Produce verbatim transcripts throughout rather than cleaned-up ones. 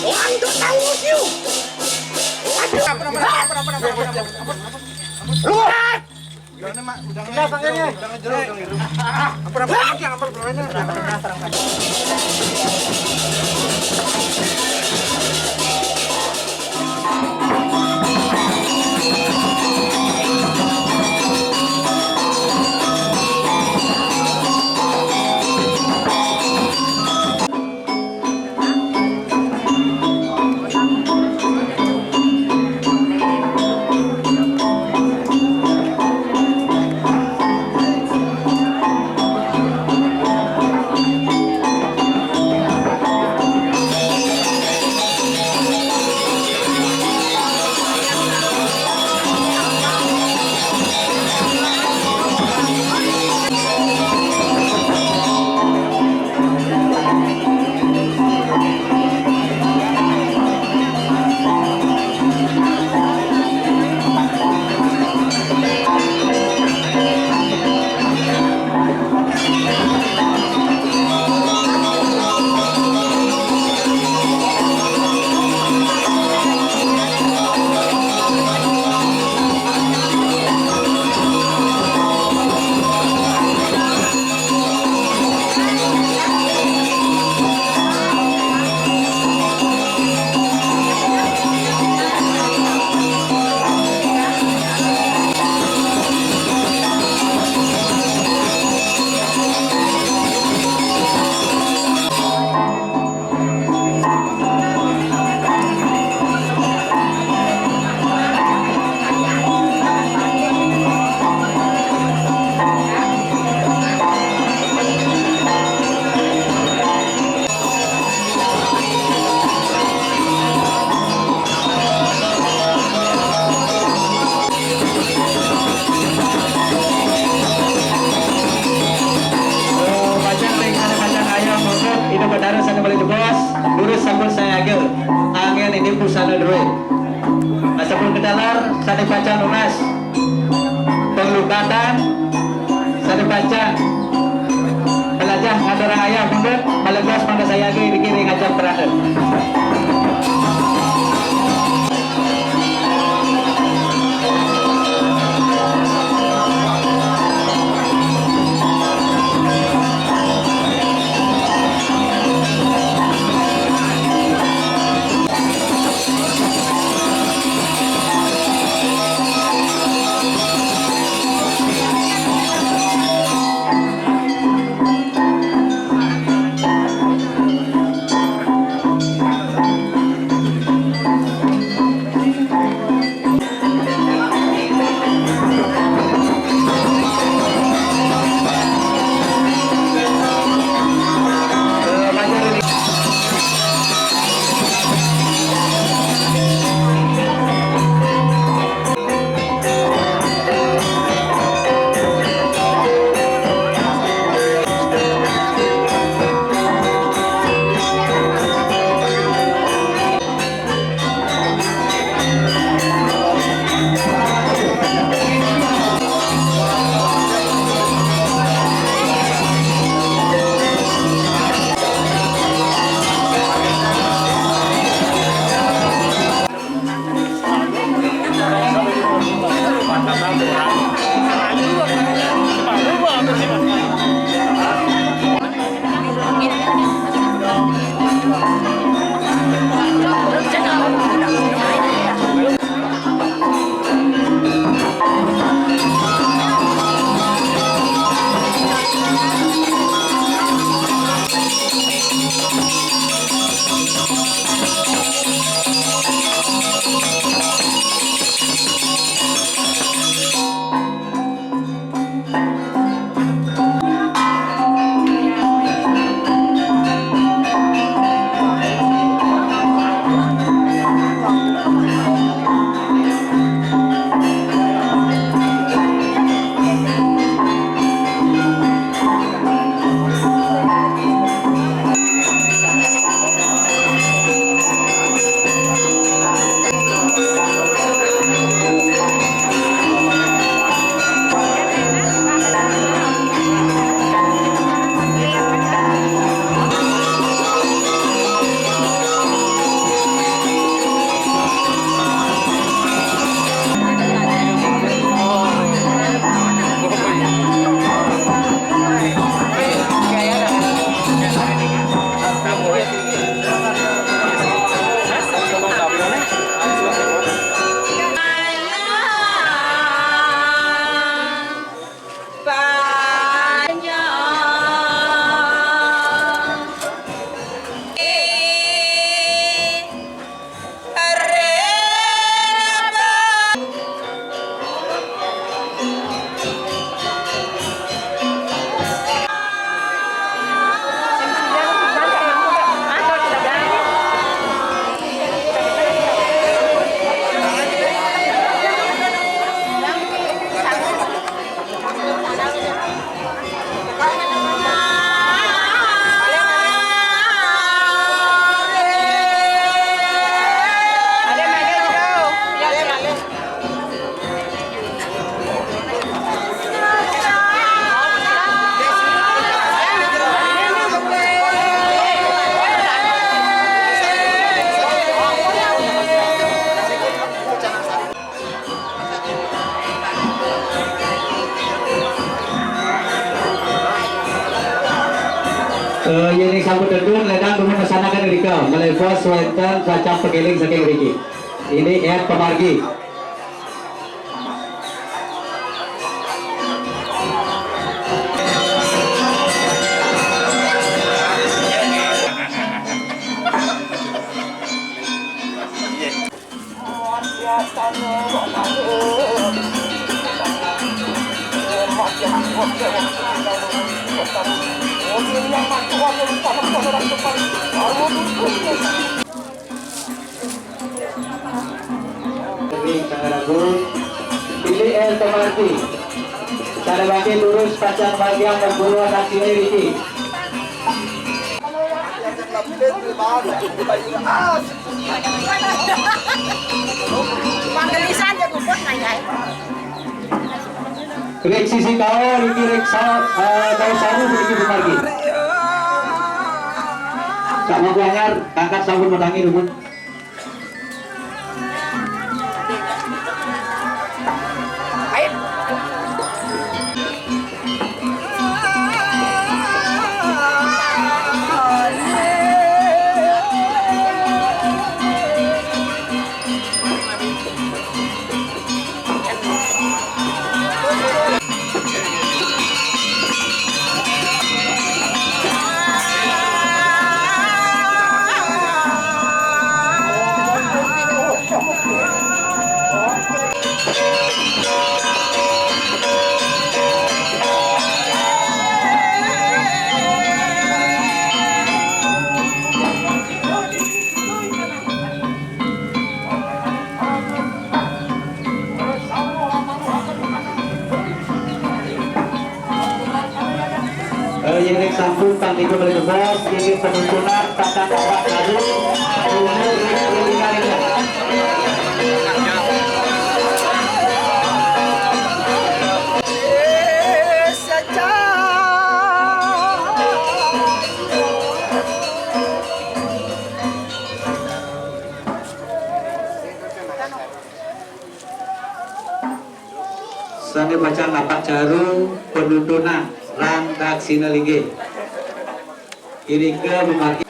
Lanjut, tahu, yuk. Lanjut. Ampun, ampun, ampun, ampun, ampun, ampun, ampun, ampun, ampun. Lu. Udah, Mak, udah. Udah, Bang, ini. Udah, udah, udah. Ampun, ampun, ampun, ampun, ampun, ampun. Oh, pacang ring anu pacang aya mangkut, Ida Betara sané malih jebos, durus sampun sayaga. Anggén ini busana drué. Sampun kataler sané pacang nunas panglukatan, sané pacang malajah ngaturang ayah mundut, malebos mangda sayaga iriki ring ajeng peranda. Eh, yen ing sampun tedun, ledang dumun mesanaken irika, mlebos wenten pacang pakeling saking iriki. Indik R. Pamargi. Ring Sangaragung, pilih L Tomarti. Cara bagi lurus pacang bagian perguruan asli niki. Panggelisaan ya, Buput, nanya. Rek sisi kaur, iki rek sa-, eh, kaur saru, iki Pamargi. Tak mau anyar, angkat sampun metangi, dumun. Eh, yen nek sampun tandinge mlebet, yen penuntunan patang opat kali, dulu ring kelingalingan. Sane pacang napak caru, penuntunan lan daksina linggih. Irika memargi.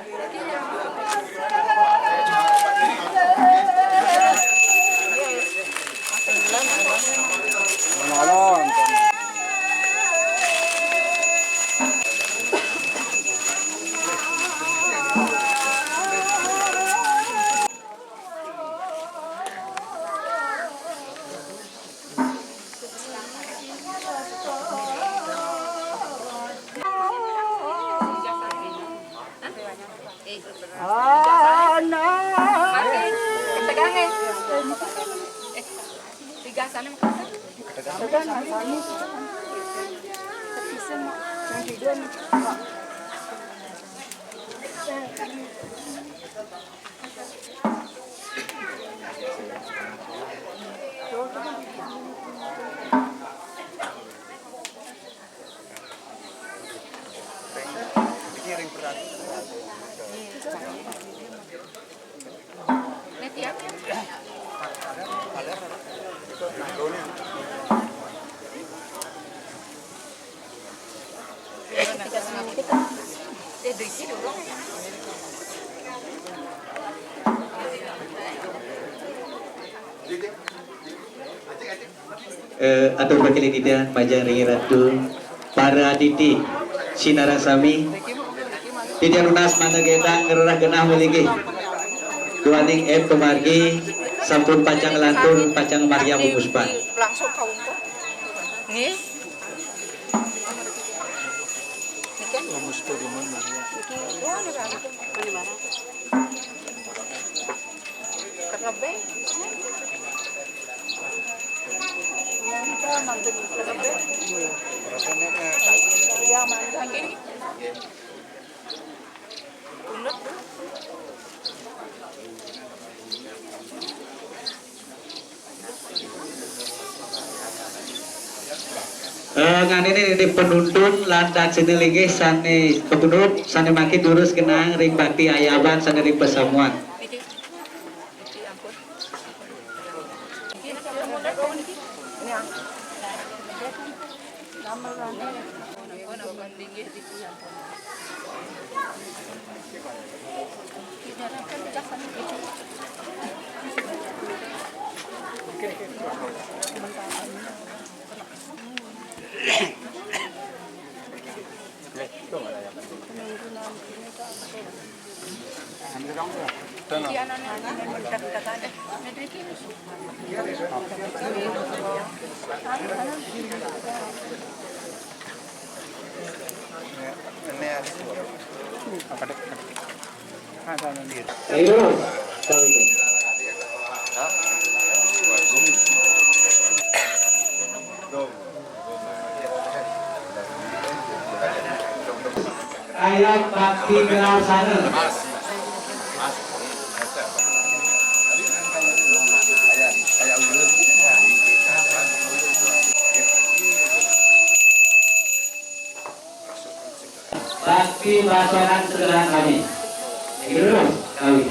Anak. Pegang, eh. Eh, tiga sana, Mak. Pegang, Mak. Yang tidur, Mak. Eh, atur pakeling titiang majeng ring Ratu, para aditi sinareng sami. Titiang nunas mangda gedang ngrereh genah malinggih. Duaning M Pamargi sampun pacang nglantur, pacang maryang pupuspah. Langsung ka Untung. Nggih. Niki. Niki. Wah, niki. Kerlebih. Iya, mangga. Kunut. Eh, nganene niki penuntun lan daksina linggih sane kapunut, sane mangkin durus genah ring bakti ayaban sane ring pasamuan. Ayo, kawin. Ayat bakti kenal sana. Bakti pasokan segera kami. Terus kami.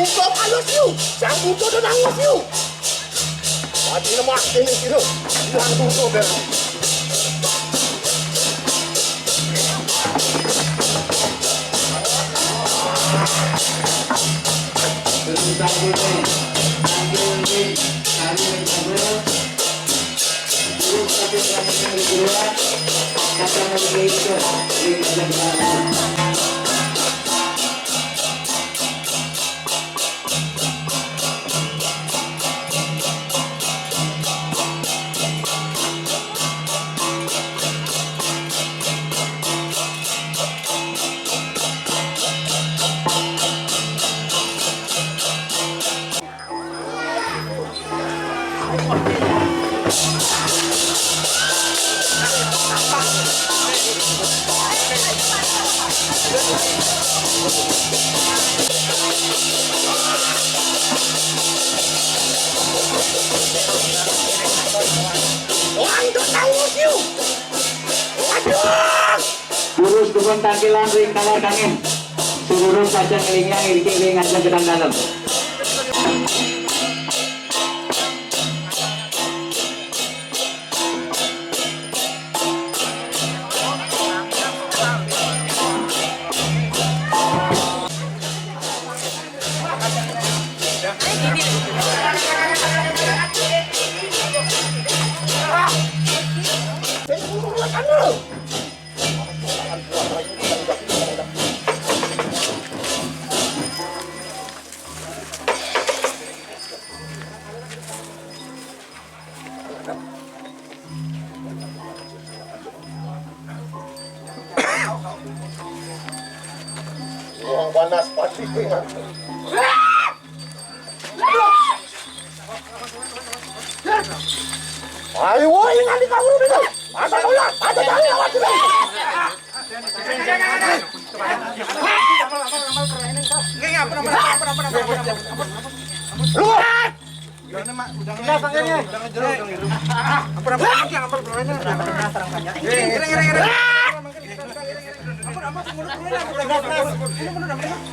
Buka alus yu, jang butuh dan angus yu. Mati lemak ini kira, hilang butuh dan. Tentang ini, tadi yang Lanjut, lanjut, yuk. Lanjut. Lurus dukun tangkilan ring kalar kangin. Seluruh kacang ngelingyang iriking ring ajeng gedang dalem. Wah, panas pati. Ayo, woi, nanti kamu dulu. Ada tolak, ada tolak, ada tolak. Lu. Udah, Bang, ini. Ampun, ampun, ampun, ampun, ampun. Ampun, ampun, ampun.